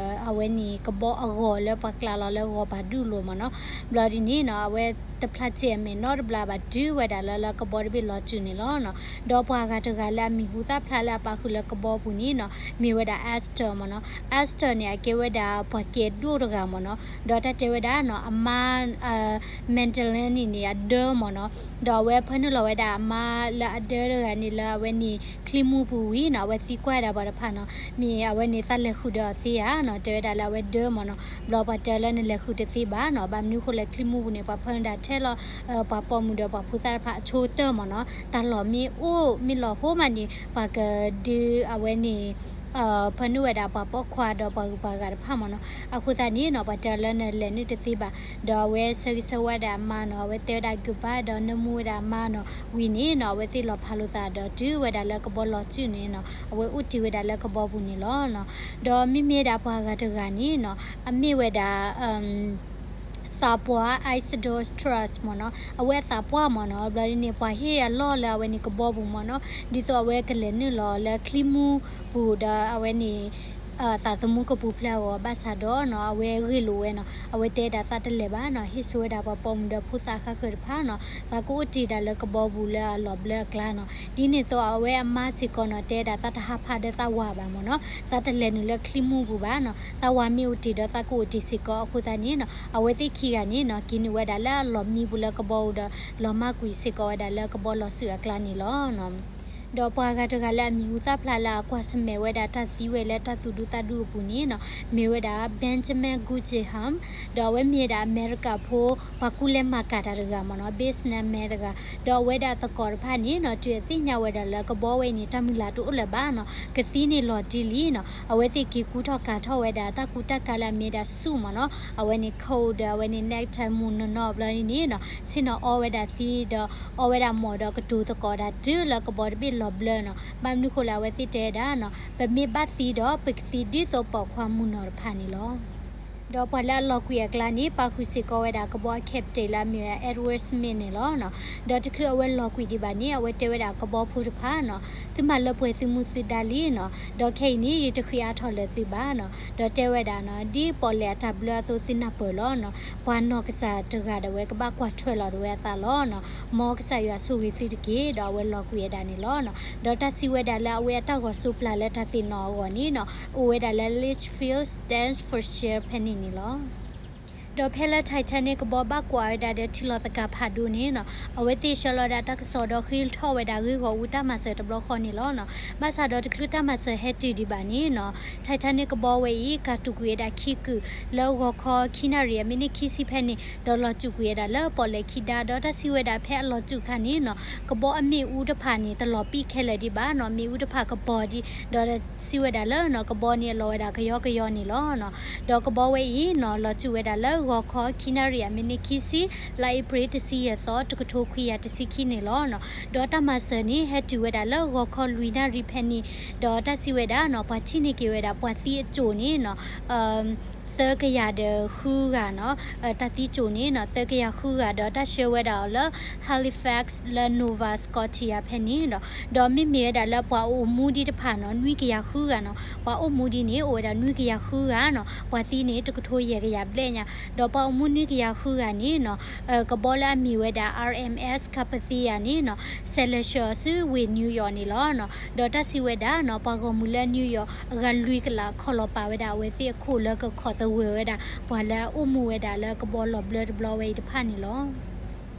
အဝဲန့ၣ်ကဘီအဂီၤလၢပှၤကျးလီၤလၢဂီၤပၤဒူၣ်လိၤမ့ၢ်နီၤ. ဘျီဒ်န့ၣ်နီၤ အဝဲတဖျါစဲၤအမဲာ်နီတဘျီဘၣ် တုၤဝဲဒၣ်လၢလၢကဘီတဘ့ၣ်လီၤစုၣ်န့ၣ်လီၤ. ဒီးပှၤအဂၤတဂၤလၢအမံၤဟူသၣ်ဖျါလၢအပာ်ဃုာ်လၢကဘီပူၤန့ၣ်နီၤ မ့ၢ်ဝဲဒၣ် Astor မ့ၢ်နီၤ. Astor န့ၣ် အကဲဝဲဒၣ်ပှၤကဲဒိၣ်တဂၤမ့ၢ်နီၤ. ဒီးတၢ်တဲဝဲဒၣ်နီၤ အမါ Madeline န့ၣ်န့ၣ် အဒၢမ့ၢ်နီၤ. ဒီးအဝဲဖၢနုာ်လီၤဝဲဒၣ်အမါလၢအဒၢတဂၤန့ၣ်လၢအဝဲန့ၣ် ချံမူပူၤဝံၤနီၤ အဝဲသံကွၢ်ဝဲဒၣ်ပှၤတဖၣ်နီၤ မ့ၢ်အဝဲန့ၣ်သးလဲၤဃုာ်ဒီးအီၤသ့ဧါနီၤ တဲဝဲဒၣ်လၢအဝဲဒၢမ့ၢ်နီၤ. ဘျီပှၤတဲလၢနလဲၤဃုာ်တသ့ဘၣ်နီၤ ဘၣ်မနုၤဃိလဲၣ် ချံမူပူၤန့ၣ် ပှၤဖၢနုာ်ဒၣ်ထဲလီၤ ပှၤပိာ်မုၣ်ဒီးပှၤဖိသၣ်တဖၣ်အဆိကတၢၢ်မ့ၢ်နီၤ. တၢ်လီၢ်မ့ၢ်အိၣ်မ့ၢ်လီၤဟိမးန့ၣ် ပှၤကဒုးအဝဲန့ၣ် ဖၢနုာ်ဝဲဒၣ်ပှၤပိာ်ခွါဒီးပှၤဂုၤပှၤဂၤတဖၣ်မ့ၢ်နီၤ. အဃိသတးန့ၣ်နီၤ ပှၤတဲလၢနလဲၤနုာ်တသ့ဘၣ် ဒီးအဝဲဆၢဂ့ၤဆၢဝါဒၣ်အမါနီၤ အဝဲတဲဝဲဒၣ် goodbye ဒီးနၢမူဝဲဒၣ်အမါနီၤ ဝံၤန့ၣ်နီၤ အဝဲသ့ၣ်လီၤဖးလိာ်သးဒီးတုၤဝဲဒၣ်လၢကဘီလီၤစုၣ်န့ၣ်နီၤ အဝဲအိၣ်တ့ၢ်ဝဲဒၣ်လၢကဘီပူၤန့ၣ်လီၤ. ဒီးမ့မ့ၢ်ဒၣ်ပှၤဂၤတဂၤန့ၣ်နီၤ အမ့ၢ်ဝဲဒၣ် သးပှၢ် Isidor Straus မ့ၢ်နီၤ အဝဲအသးပှၢ်မ့ၢ်နီၤ ဘျီဒ်န့ၣ် ပှၤဟ့ၣ်အလီၢ်လၢအဝဲန့ၣ်ကဘီပူၤမ့ၢ်နီၤ ဒ်သိးအဝဲကလဲၤနုာ်လီၤလၢချံမူပူၤဒီးအဝဲန့ၣ် သးသမူကပူၤဖျဲးအဂီၢ် ဘၣ်ဆၣ်ဒီးနီၤ အဝဲဂ့ၢ်လိာ်ဝဲနီၤ အဝဲတဲဒၣ်သးတလဲၤဘၣ်နီၤ ဟ့ၣ်ဆိဝဲဒၣ်ပှၤပိာ်မုၣ်ဒီးဖိသၣ်ဃါဃၢၤတဖၣ်နီၤ သးကအိၣ်တ့ၢ်ဒၣ်လၢကဘီပူၤလၢအလီၤဘျၢအကျါနီၤ ဒ်န့ၣ်အသိးအဝဲအမါစ့ၢ်ကီးနီၤ တဲဒၣ်သးတဟးဖးဒီးသးဝၤဘၣ်မ့ၢ်နီၤ သးတလဲၤနုာ်လၢချံမူပူၤဘၣ်နီၤ သးဝၤမ့ၢ်အိၣ်တ့ၢ်ဒီးသးကအိၣ်တ့ၢ်စ့ၢ်ကီး အဃိသတးန့ၣ်နီၤ အဝဲသ့ၣ်ခံဂၤန့ၣ်နီၤ က့ၤနုာ်ဝဲဒၣ်လၢအလီၢ်မံပူၤလၢကဘီပူၤဒီး လီၤမၢ်ကွံာ်စ့ၢ်ကီးဝဲဒၣ်လၢကဘီလီၤစုၣ်အကျါန့ၣ်လီၤ. ဒီးပှၤဂၤတဂၤလၢအမံၤဟူသၣ်ဖျါလၢအကွၢ်ဆၢၣ်မဲာ်ဝဲဒၣ်တၢ်သံဝဲလၢတၢ်သူၣ်ဒူသးဒူအပူၤန့ၣ်နီၤ မ့ၢ်ဝဲဒၣ် Benjamin Guggenheim ဒီးအဝဲမ့ၢ်ဝဲဒၣ်အမဲရကၤဖိ ပှၤကူလဲၤမၤကၤတၢ်တဂၤမ့ၢ်နီၤ businessman တဂၤ ဒီးအဝဲဒၣ်သကိးတဖၣ်န့ၣ်နီၤ တုၤအသ့ၣ်ညါဝဲဒၣ်လၢကဘီဝဲအံၤန့ၣ် တၢ်မုၢ်လၢ်တအိၣ်လၢၤဘၣ်နီၤ ကသံန့ၣ်လီၤတံၢ်လံနီၤ အဝဲသ့ၣ်က့ၤကူထီၣ်ကၤထီၣ်ဝဲဒၣ်တၢ်ကူတၢ်ကၤလၢအမ့ၢ်ဝဲဒၣ် suit မ့ၢ်နီၤ အဝဲန့ၣ် coat ဒီးအဝဲန့ၣ် necktie မူနီၢ်နီၢ်ဘျီန့ၣ်နီၤ ဆ့ၣ်နီၤအီဝဲဒၣ်သံဒီး အီဝဲဒၣ်မီၢ်ဒီးကတိၤသကိးဒၣ်တုၤလၢကဘီတဘ့ၣ်လီၤဘျၢနီၤ ဘၣ်မနုၤဃိလၢအဝဲသ့ၣ်တဲဝဲဒၣ်နီၤ ပမ့ၢ်ဘၣ်သံဒီးပကသံဒ်သိးပိာ်ခွါမုၢ်နီၢ်တဖၣ်န့ၣ်လီၤ. ဒီးပှၤလၢအလီၤကွံာ်အကျါန့ၣ် ပာ်ဃုာ်စ့ၢ်ကီးဝဲဒၣ်ကဘီအ captain လၢအမ့ၢ်ဝဲဒၣ် Edward Smith န့ၣ်လီၤ. ဒီးတချုးအဝဲလီၤကွံာ်ဒံးဘၣ်န့ၣ် အဝဲတဲဝဲဒၣ်ကဘီဖိတဖၣ်နီၤ သုမၤလၢပှဲၤသုမူသုဒါလံနီၤ ဒီးခဲအံၤန့ၣ် ယတဃ့အါထီၣ်လၢၤသုဘၣ်နီၤ ဒီးတဲဝဲဒၣ်နီၤ ဒ်ပီၣ်လဲၣ်အတၢ်ဘျၢအသိးသုနၢ်ပၢၢ်လီၤနီၤ ပှၤနီၢ်ကစၢ်တဂၤဒၣ်ဝဲကဘၣ်ကွၢ်ထွဲလီၤဒၣ်ဝဲအသးလီၤနီၤ မ်ကစၢ်ယွၤဆိၣ်ဂ့ၤသုတက့ၢ် ဒီးအဝဲလီၤကွံာ်ဝဲဒၣ်န့ၣ်လီၤ. ဒီးတၢ်စံးဝဲဒၣ်လၢအဝဲအတၢ်ဂီၤစိးပျၢ်လၢတၢ်သ့ၣ်နီၣ်အဂီၢ်န့ၣ်နီၤ အိၣ်ဝဲဒၣ်လၢ Lichfield, Staffordshire ဖဲန့ၣ်န့ၣ်လီၤ. ဒီးဖဲလၢ Titanic ကဘီဘၣ်ကွၢ်ဝဲဒၣ်ဒီးထံလီၤသကၤဖးဒိၣ်န့ၣ်နီၤ, အဝဲသ့ၣ်ဆှၢလီၤဝဲဒၣ်တၢ်ကစီၣ်ဒီးဃ့ထီၣ်ဝဲဒၣ်ဂ့ၢ်ဂီၢ်အူတၢ်မၤစၢၤတဘျီဃီန့ၣ်လီၤနီၤ. ဘၣ်ဆၣ်ဒီးတချုးတၢ်မၤစၢၤဟဲတုၤဒံးဘၣ်န့ၣ်နီၤ, Titanic ကဘီဝဲအံၤ ကၤတူာ်ကွံာ်ဝဲဒၣ်ခံကုာ် လၢဂီၤခီခံနၣ်ရံၣ်အမံးနံးခံဆံဖဲန့ၣ် ဒီးလီၤစူာ်ကွံာ်ဝဲဒၣ်လၢပီၣ်လဲၣ်ခံဒါ ဒီးတၢ်စံးဝဲဒၣ်ဖဲအလီၤစူာ်အခါန့ၣ်နီၤ, ကဘီအမ့ၣ်အူတဖၣ်န့ၣ် တလီၤပံာ်ခဲလၢာ်ဒံးဘၣ်နီၤ, မ့ၣ်အူတဖၣ်ကပီၤဒံး ဒီးစံးဝဲဒၣ်လၢနီၤ ကဘီန့ၣ်အလီၤဝဲဒၣ်ကယီကယီန့ၣ်လီၤနီၤ. ဒီးကဘီဝဲအံၤနီၤ လီၤစူာ်ဝဲဒၣ်လၢဂီၤခီခံနၣ်ရံၣ်အမံးနံးခံဆံ လါအ့ဖြ့ၣ်တဆံယဲၢ်သီ တကထိခွံကယၤတဆံခံန့ၣ်လီၤနီၤ. ဒီးတၢ်မၤစၢၤန့ၣ် ဟဲတုၤဝဲဒၣ်လၢဂီၤခီလွံၢ်နၣ်ရံၣ်ဖဲန့ၣ်, ဒီးတၢ်စံးဝဲဒၣ်နီၤ ပှၤထံၣ်န့ၢ်က့ၤဝဲဒၣ်ပှၤသံအစိၣ်န့ၣ်နီၤ သၢကယၤဒီးဃုဂၤနီၤ, တၢ်သံစိၣ်န့ၣ်နီၤ သၢကယၤဃုဂၤ ဒီးတၢ်ဆှၢဝဲဒၣ်အီၤလၢ Halifax လၢ Nova Scotia ဖဲန့ၣ်ဒီး, ဒီးမ့မ့ၢ်ဝဲဒၣ်လၢပှၤအိၣ်မူဒံးတဖၣ်နီၤ နွံကယၤဃုဂၤနီၤ, ပှၤအိၣ်မူဒံးန့ၣ် အိၣ်ဝဲဒၣ်နွံကယၤဃုဂၤနီၤ, ပှၤသံန့ၣ် တကထိယဲၢ်ကယၤဘျဲၣ်ညါ, ဒီးပှၤအိၣ်မူနွံကယၤဃုဂၤန့ၣ်နီၤ ကဘီလၢအမ့ၢ်ဝဲဒၣ် RMS Carpathia န့ၣ်နီၤ ဆဲးလဲၤဆှၢအီၤဆူဝ့ၢ် New York န့ၣ်လီၤနီၤ. ဒီးတၢ်စံးဝဲဒၣ်နီၤ ပှၤဂီၢ်မုၢ်လၢ New York အဂၤလွံၢ်ကလး ခီၣ်လီၤပာ်ဝဲဒၣ်အဝဲသ့ၣ်အခိၣ်လၢကခိးသဂၢၢ်ဝဲဒၣ် ပှၤလၢအအိၣ်မူဝဲဒၣ်လၢကဘီလီၤဘျၢတဘျီဝဲအံၤတဖၣ်န့ၣ်လီၤ.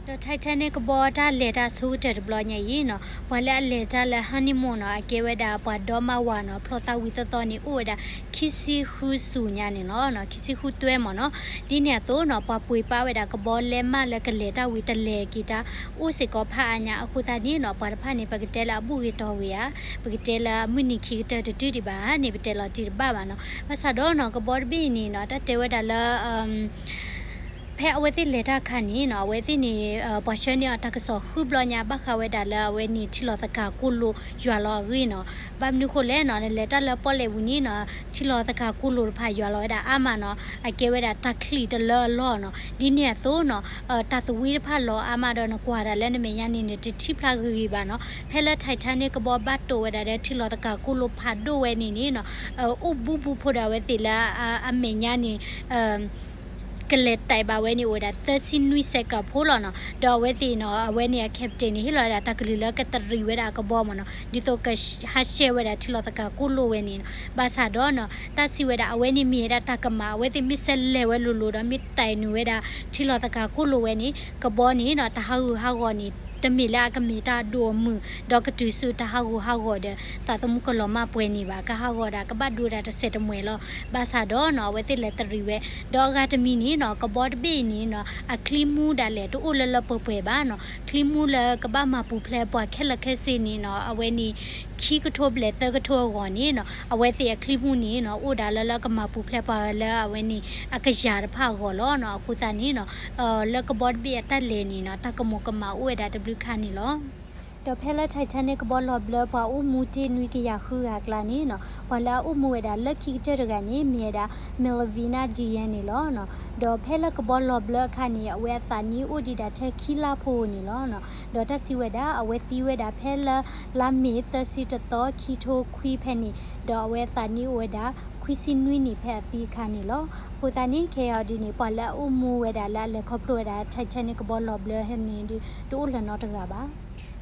ဒီး Titanic ကဘီတၢ်လဲၤတၢ်အဆိကတၢၢ်တဘျီညါအံၤနီၤ ပှၤလၢအလဲၤတၢ်လၢ honeymoon နီၤ အကဲဝဲဒၣ်ပှၤဒီမါဝၤနီၤ ဖျီသးဝံၤသီသီန့ၣ် အိၣ်ဝဲဒၣ် ခံဆံဃုစူၤညါန့ၣ်လီၤ. ခံဆံဃုတွဲမ့ၢ်နီၤ. ဒ်န့ၣ်အသိးနီၤ ပှၤပှ့ၤပာ်ဝဲဒၣ်ကဘီလဲမးလၢကလဲၤတၢ်ဝံၤတလဲၤက့ၤတၢ် အိၣ်စ့ၢ်ကီးဖးအါညါအဃိသတးန့ၣ်နီၤ ပှၤတဖၣ်န့ၣ် ပကတဲလၢအဘူၣ်ဂ့ၤတီၤဂ့ၤဧါ, ပကတဲလၢအမုၢ်နံၤခံကတၢၢ်တတုၤဒံးဘၣ်န့ၣ် ပတဲလီၤတံၢ်တဘၣ်ဘၣ်နီၤ. ဘၣ်ဆၣ်ဒီးနီၤ ကဘီတဘ့ၣ်အံၤန့ၣ်နီၤ တၢ်တဲဝဲဒၣ်လၢ ဖဲအဝဲသ့ၣ်လဲၤတၢ်အခါန့ၣ်နီၤ အဝဲသ့ၣ်န့ၣ် ပှၤဆှၢန့ၢ်အီၤတၢ်ကစီၣ်ဃုဘျီညါ ဘၣ်ဃးဝဲဒၣ်လၢအဝဲန့ၣ် ထံလီၤသကၤကိၢ်လိာ်ယွၤလီၤအဂ့ၢ်နီၤ. ဘၣ်မနုၤဃိလဲၣ်နီၤ နလဲၤတၢ်လၢပီၣ်လဲၣ်ပူၤန့ၣ်နီၤ ထံလီၤသကၤကိၢ်လိာ်တဖၣ်ယွၤလီၤဝဲဒၣ်အါမးနီၤ. အကဲဝဲဒၣ်တၢ်ချံၣ်တလၢအလီၢ်နီၤ. ဒ်န့ၣ်အသိးနီၤ တၢ်သဝံတဖၣ်လီၤအါမးဒီး နကွၢ်ဒၣ်လၢနမဲာ်ညါန့ၣ် နတထံၣ်ဖျါဂ့ၤဂ့ၤဘၣ်နီၤ. ဖဲလၢ Titanic ကဘီဘၣ်တိာ်ဝဲဒၣ်ဒီးထံလီၤသကၤကိၢ်လိာ်ဖးဒိၣ်ဝဲန့ၣ်န့ၣ်နီၤ အိၣ်ဘူးဘူးဖိဒီးအဝဲသ့ၣ်လၢအမဲာ်ညါန့ၣ် ကလဲၤတဲာ်ဘၣ်ဝဲန့ၣ် အိၣ်ဝဲဒၣ်သၢဆံနွံစဲကၢၣ်ဖိလီၤနီၤ. ဒီးအဝဲသ့ၣ်နီၤ အဝဲန့ၣ်အ captain န့ၣ် ဟ့ၣ်လီၤဝဲဒၣ်တၢ်ကလုၢ်လၢကတရံးဝဲဒၣ်အကဘီမ့ၢ်နီၤ ဒ်သိးကဟးဆှဲးဝဲဒၣ်ထံလီၤသကၤကိၢ်လိာ်ဝဲန့ၣ်နီၤ. ဘၣ်ဆၣ်ဒီးနီၤ တၢ်စံးဝဲဒၣ် အဝဲန့ၣ်မ့ၢ်ဝဲဒၣ်တၢ်ကမၣ် အဝဲသ့ၣ်မ့ၢ်ဆဲးလဲၤဝဲလိၤလိၤဒီး မ့ၢ်တဲာ်နုာ်ဝဲဒၣ်ထံလီၤသကၤကိၢ်လိာ်ဝဲန့ၣ် ကဘီန့ၣ်နီၤ တၢ်ဟးဂူာ်ဟးဂီၤန့ၣ် တမ့ၢ်လၢအကမ့ၢ်တၢ်အဒိၣ်အမုၢ် ဒီးကတုၤဆူတၢ်ဟးဂူာ်ဟးဂီၤဒီး သးသမူကလီၤမၢ်ပှဲၤန့ၣ်ဘၣ်. ကဟးဂီၤဒၣ် ကဘၣ်ဒိဒၣ်တစဲးတမှဲၤလီၤ. ဘၣ်ဆၣ်ဒီးနီၤ အဝဲသ့ၣ်လဲၤတရံးဝဲ ဒီးအဂၤတမံၤန့ၣ်နီၤ ကဘီတဘ့ၣ်အံၤန့ၣ်နီၤ အချံမူဒၣ်လဲာ် တအိၣ်လၢလၢပှဲၤပှဲၤဘၣ်နီၤ. ချံမူလၢကဘၣ်မၤပူၤဖျဲးပှၤခဲလၢာ်ခဲဆ့န့ၣ်နီၤ အဝဲန့ၣ် ခံကထိဘျဲၣ်သၢကထိအဂီၢ်န့ၣ်နီၤ အဝဲသ့ၣ်အချံမူန့ၣ်နီၤ အိၣ်ဒၣ်လၢလၢကမၤပူၤဖျဲးပှၤလၢအဝဲန့ၣ် အကယၤတဖၣ်အဂီၢ်လီၤနီၤ. အဃိသတးန့ၣ်နီၤ လၢကဘီတဘ့ၣ်အတၢ်လဲၤန့ၣ်နီၤ တၢ်ကမူၤကမၣ်အိၣ်ဝဲဒၣ်တဘျုးခါန့ၣ်လီၤ. ဒီးဖဲလၢ Titanic ကဘီလီၤဘျၢပှၤအိၣ်မူတ့ၢ်နွံကယၤဃုဂၤအကျါန့ၣ်နီၤ ပှၤလၢအအိၣ်မူဝဲဒၣ်လၢခံကတၢၢ်တဂၤန့ၣ် မ့ၢ်ဝဲဒၣ် Melvina Diane န့ၣ်လီၤ. ဒီးဖဲလၢကဘီလီၤဘျၢအခါန့ၣ် အဝဲအသးနံၣ်အိၣ်ဒံးဒၣ်ထဲခံလါဖိဧိၤန့ၣ်လီၤ. ဒီးတၢ်စံးဝဲဒၣ် အဝဲသံဝဲဒၣ်ဖဲလၢ လါမ့ၤသၢဆံတသီ ခံထိခွံဖဲန့ၣ် ဒီးအဝဲအသးနံၣ်အိၣ်ဝဲဒၣ် ခွံဆံနွံနံၣ်ဖဲအသံအခါန့ၣ်လီၤ. အဃိသတးန့ၣ် ခဲအံၤဒ်န့ၣ် ပှၤလၢအအိၣ်မူဝဲဒၣ်လၢအလဲၤခီဖျိဝဲဒၣ် Titanic ကဘီလီၤဘျၢန့ၣ် တအိၣ်လၢၤနီတဂၤဘၣ်.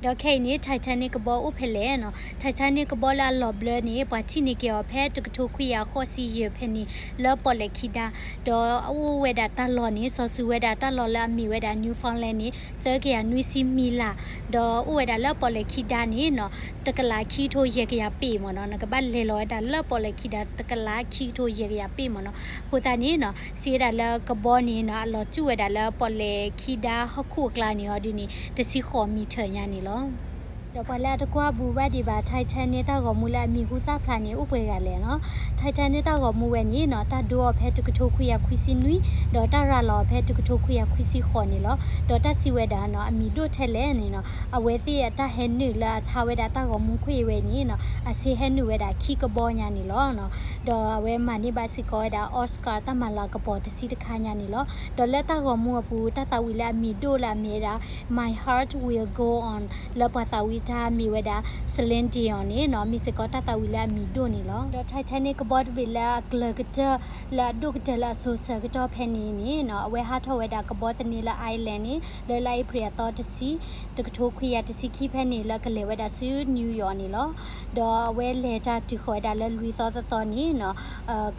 ဒီးခဲအံၤန့ၣ် Titanic ကဘီအိၣ်ဖဲလဲၣ်နီၤ. Titanic ကဘီလၢအလီၤဘျၢန့ၣ် ပှၤထံၣ်န့ၢ်က့ၤအီၤဖဲတကထိခွံကယၤဃိးဆံယဲၢ်ဖဲန့ၣ် လၢပီၣ်လဲၣ်ခံဒါ ဒီးအအိၣ်ဝဲဒၣ်တၢ်လီၢ်န့ၣ် စီၤစုၤဝဲဒၣ်တၢ်လီၢ်လၢအမ့ၢ်ဝဲဒၣ် Newfoundland န့ၣ် သၢကယၤနွံဆံမံလး ဒီးအိၣ်ဝဲဒၣ်လၢပီၣ်လဲၣ်ခံဒါန့ၣ်နီၤ တကလးခံကထိယဲၢ်ကယၤပ့ၣ်မ့ၢ်နီၤ. နကဘၣ်လဲၤလီၤဝဲဒၣ်လၢပီၣ်လဲၣ်ခံဒါ တကလးခံကထိယဲၢ်ကယၤပ့ၣ်မ့ၢ်နီၤ. အဃိသတးန့ၣ်နီၤ စံးဝဲဒၣ်လၢကဘီန့ၣ်နီၤ အလီၤစူၣ်ဝဲဒၣ်လၢပီၣ်လဲၣ်ခံဒါဟီၣ်ခိၣ်အကျါန့ၣ်အီၤဒ်န့ၣ် တဆံဃိးမံထၢၣ်ညါန့ၣ်လီၤ. ဒီးပှၤလၢအတကွၢ်ဘူးဘၣ်ဒံးဘၣ် Titanic တၢ်ဂီၤမူလၢအမံၤဟူသၣ်ဖျါန့ၣ် အိၣ်ပှဲၤဂၤလဲၣ်နီၤ. Titanic တၢ်ဂီၤမူဝဲန့ၣ်နီၤ တၢ်ဒိအီၤဖဲတကထိခွံကယၤခွံဆံနွံ ဒီးတၢ်ရၤလီၤအီၤဖဲတကထိခွံကယၤခွံဆံဃိးန့ၣ်လီၤ. ဒီးတၢ်စံးဝဲဒၣ်နီၤ အမံၤဒိၣ်ထဲလဲၣ်န့ၣ်နီၤ အဝဲသ့ၣ်အတၢ်ဟဲနုာ်လၢအဆါဝဲဒၣ်တၢ်ဂီၤမူခွံဝဲန့ၣ်နီၤ အဆ့ဟဲနုာ်ဝဲဒၣ်ခံကဘီညါန့ၣ်လီၤ. ဒီးအဝဲမၤန့ၢ်ဘၣ်စ့ၢ်ကီးဝဲဒၣ် Oscar တၢ်မၤလၤကပီၤတဆံတခါညါန့ၣ်လီၤ. ဒီးလၢတၢ်ဂီၤမူအပူၤ တၢ်သးဝံၣ်လၢအမံၤဒိၣ်လၢအမ့ၢ်ဝဲဒၣ် My Heart Will Go On လၢပှၤသးဝံၣ် တၢ်မ့ၢ်ဝဲဒၣ် Celine Dion န့ၣ်နီၤ မ့ၢ်စ့ၢ်ကီးတၢ်သးဝံၣ်လၢအမံၤဒိၣ်န့ၣ်လီၤ. ဒီး Titanic ကဘီတဘ့ၣ်လၢအကျၢၤကတၢၢ် လၢအဒိၣ်ကတၢၢ်လၢအစိၤဆၢကတီၢ်ဖဲန့ၣ်န့ၣ်နီၤ အဝဲဟးထီၣ်ဝဲဒၣ်ကဘီသန့လၢ Ireland န့ၣ် လၢလါအ့ဖြ့ၣ်အသီတဆံ တကထိခွံကယၤတဆံခံဖဲန့ၣ် လၢကလဲၤဝဲဒၣ်ဆူ New York န့ၣ်လီၤ. ဒီးအဝဲလဲၤတၢ်တုၤဃီၤဝဲဒၣ်လၢလွံၢ်သီသီန့ၣ်နီၤ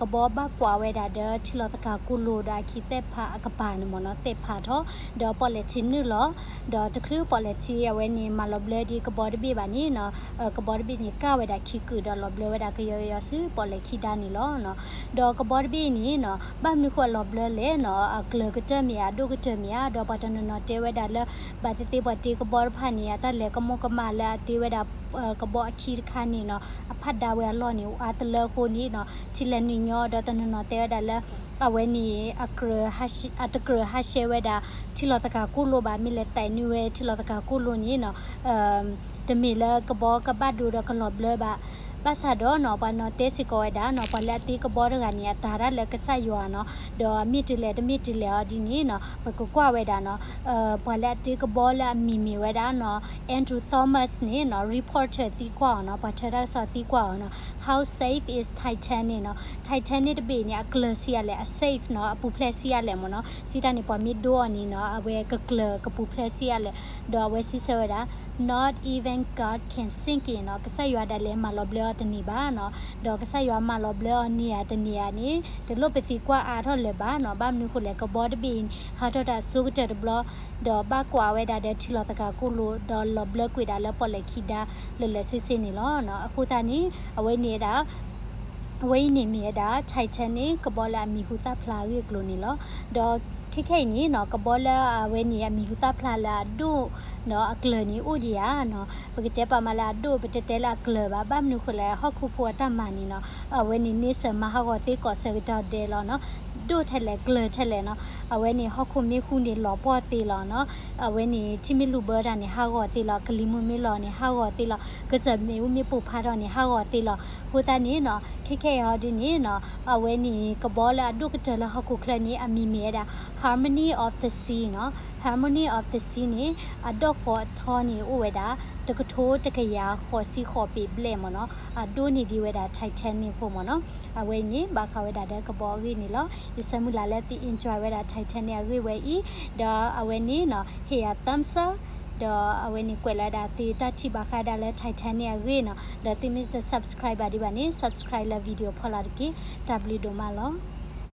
ကဘီဘၣ်ကွၢ်ဝဲဒၣ်ဒီးထံလီၤသကၤကိၢ်လိာ်ဒီးအခံသ့ၣ်ဖးအကပၤန့ၣ်မ့ၢ်နီၤ သ့ၣ်ဖးထီၣ် ဒီးပီၣ်လဲၣ်ထံနုာ်လီၤ. ဒီးတချုးပီၣ်လဲၣ်ထံအဝဲန့ၣ်မၤလီၤဘျၢဒံးကဘီတဘ့ၣ်ဘၣ်န့ၣ်နီၤ ကဘီတဘ့ၣ်န့ၣ် ကၢ်ဝဲဒၣ်ခံကုာ်ဒီးလီၤဘျၢဝဲဒၣ်ကယီကယီဆူပီၣ်လဲၣ်ခံဒါန့ၣ်လီၤ. ဒီးကဘီတဘ့ၣ်န့ၣ်နီၤ ဘၣ်မနုၤဃိအလီၤဘျၢလဲၣ်နီၤ အကျၢၤကတၢၢ်မ့ၢ်ဧါ အဒိၣ်ကတၢၢ်မ့ၢ်ဧါ ဒီးပှၤတနီၤနီၤတဲဝဲဒၣ်လၢ ဘၣ်သ့ၣ်သ့ၣ်ပှၤတ့ကဘီတဖၣ်န့ၣ် အတၢ်လဲၤကမူကမၣ်လၢအတ့ဝဲဒၣ် ကဘီအခံတခါန့ၣ်နီၤ အဖးဒါဝဲအလီၢ်န့ၣ် အါတလၢအဃိန့ၣ်နီၤ ထံလဲၤနုာ်ညီ ဒီးတနီၤနီၤတဲဝဲဒၣ်လၢ အဝဲန့ၣ် အတကြၢးဟးရှဲဝဲဒၣ် ထံလီၤသကၤကိၢ်လိာ်ဘၣ် မ့ၢ်လဲၤသဲးနုာ်ဝဲထံလီၤသကၤကိၢ်လိာ်န့ၣ်နီၤ တမ့ၢ်လၢကဘီကဘၣ်ဒိဒီးကလီၤဘျၢဘၣ်. ဘၣ်ဆၣ်ဒီးနီၤ ပှၤနီၤတဲစ့ၢ်ကီးဝဲဒၣ်နီၤ ပှၤလၢအတ့ကဘီတဂၤန့ၣ် အတၤတၢ်လၢကစၢ်ယွၤနီၤ ဒီးမ့ၢ်တုၤလဲၣ်တမ့ၢ်တုၤလဲၣ်အီၤဒ်န့ၣ်နီၤ ပကကွၢ်ဝဲဒၣ်နီၤ ပှၤလၢအတ့ကဘီလၢအမံၤမ့ၢ်ဝဲဒၣ်နီၤ Andrew Thomas န့ၣ်နီၤ reporter သံကွၢ်အီၤနီၤ ပှၤထၢတၢ်ကစီၣ်သံကွၢ်အီၤနီၤ How safe is Titanic နီၤ Titanic တဘ့ၣ်န့ၣ် အကျၢၤဆံးအါလဲၣ် အ safe နီၤ အပူၤဖျဲးဆံးအါလဲၣ်မ့ၢ်နီၤ စံးတၢ်န့ၣ် ပှၤမ့ၢ်ဒိအီၤန့ၣ်နီၤ အဝဲကကျၢၤကပူၤဖျဲးဆံးအါလဲၣ် ဒီးအဝဲစံးဆၢဝဲဒၣ် Not even God can sink it နီၤ ကစၢ်ယွၤဒၣ်လဲာ်မၤလီၤဘျၢအီၤတန့ၢ်ဘၣ်နီၤ ဒီးကစၢ်ယွၤမၤလီၤဘျၢအီၤန့ၢ်ဧါတန့ၢ်ဧါန့ၣ် တလိၣ်ပသံကွၢ်အါထီၣ်လၢၤဘၣ်နီၤ ဘၣ်မနုၤဃိလဲၣ် ကဘီတဘ့ၣ်ဟးထီၣ်တၢ်အဆိကတၢၢ်တဘျီ ဒီးဘၣ်ကွၢ်ဝဲဒၣ်ဒီးထံလီၤသကၤကိၢ်လိာ် ဒီးလီၤဘျၢကွံာ်ဒၣ်လၢပီၣ်လဲၣ်ခံဒါလၢာ်လၢာ်ဆ့ဆ့န့ၣ်လီၤ. အဃိသတးန့ၣ် အဝဲန့ၣ်ဒၣ် အဝဲအံၤန့ၣ်မ့ၢ်ဝဲဒၣ် Titanic ကဘီလၢအမံၤဟူသၣ်ဖျါအဂ့ၢ်အကျိၤန့ၣ်လီၤ. ဒီးခဲခဲအံၤန့ၣ်နီၤ ကဘီလၢအဝဲန့ၣ်အမံၤဟူသၣ်ဖျါလၢအဒိၣ်နီၤ အကျၢၤန့ၣ်အိၣ်ဒံးဧါနီၤ ပကတဲပာ်မးလၢအဒိၣ် ပတဲတဲလၢအကျၢၤဘၣ် ဘၣ်မနုၤဃိလဲၣ် ဟီၣ်ခိၣ်ဖိအတၢ်မၤန့ၣ်နီၤ အဝဲန့ၣ်န့ဆၢၣ်မၤဟးဂီၤသ့ကိးဆၢကတီၢ်ဒဲးလီၤနီၤ ဒိၣ်ထဲလဲၣ်ကျၢၤထဲလဲၣ်နီၤ အဝဲန့ၣ်ဟီၣ်ခိၣ်မ့ၢ်ဃူန့ၣ်လီၤပှီၢ်သ့လီၤနီၤ အဝဲန့ၣ် ထံမ့ၢ်လူၤဘၢတၢ်န့ၣ် ဟးဂီၤသ့လီၤ ကလံၤမုၢ်မ့ၢ်လီၤန့ၣ် ဟးဂီၤသ့လီၤ ကစၢၢ်မ့ၣ်အူမ့ၢ်ပိၢ်ဖးထီၣ်န့ၣ် ဟးဂီၤသ့လီၤ အဃိသတးန့ၣ်နီၤ ခဲခဲအံၤဟီဒုန့ၣ်နီၤ အဝဲန့ၣ် ကဘီလၢအဒိၣ်ကတၢၢ်လၢဟီၣ်ခိၣ်ချၢန့ၣ် အမံၤမ့ၢ်ဝဲဒၣ် Harmony of the Sea နီၤ Harmony of the Sea န့ၣ် အဒီၣ်ဃီအထီန့ၣ်အိၣ်ဝဲဒၣ် တကထိတကယၤဃိးဆံဃိးပ့ၤဘျဲၣ်မ့ၢ်နီၤ အဒိၣ်န့ၢ်ဒံးဝဲဒၣ် Titanic ဖိမ့ၢ်နီၤ အဝဲအံၤန့ၣ် ဘၣ်ဃးဝဲဒၣ်ဒီးကဘီအဂ့ၢ်န့ၣ်လီၤ ယဆၢမုၢ်လၢ်လၢသု enjoy ဝဲဒၣ် Titanic အဂ့ၢ်ဝဲအံၤ ဒီးအဝဲန့ၣ်နီၤ ဟ့ၣ်ယၤ thumbs up ဒီးအဝဲန့ၣ်ကွဲးလီၤဝဲဒၣ်သုတၢ်ထံၣ်ဘၣ်ဃးဒၣ်လၢ Titanic အဂ့ၢ်နီၤ ဒီးသုမ့ၢ်တ subscribe ဘၣ်ဒံးဘၣ်န့ၣ် subscribe လၢ video ဖီလာ်တက့ၢ် တၢ်ဘျုးဒိၣ်မးလီၤ.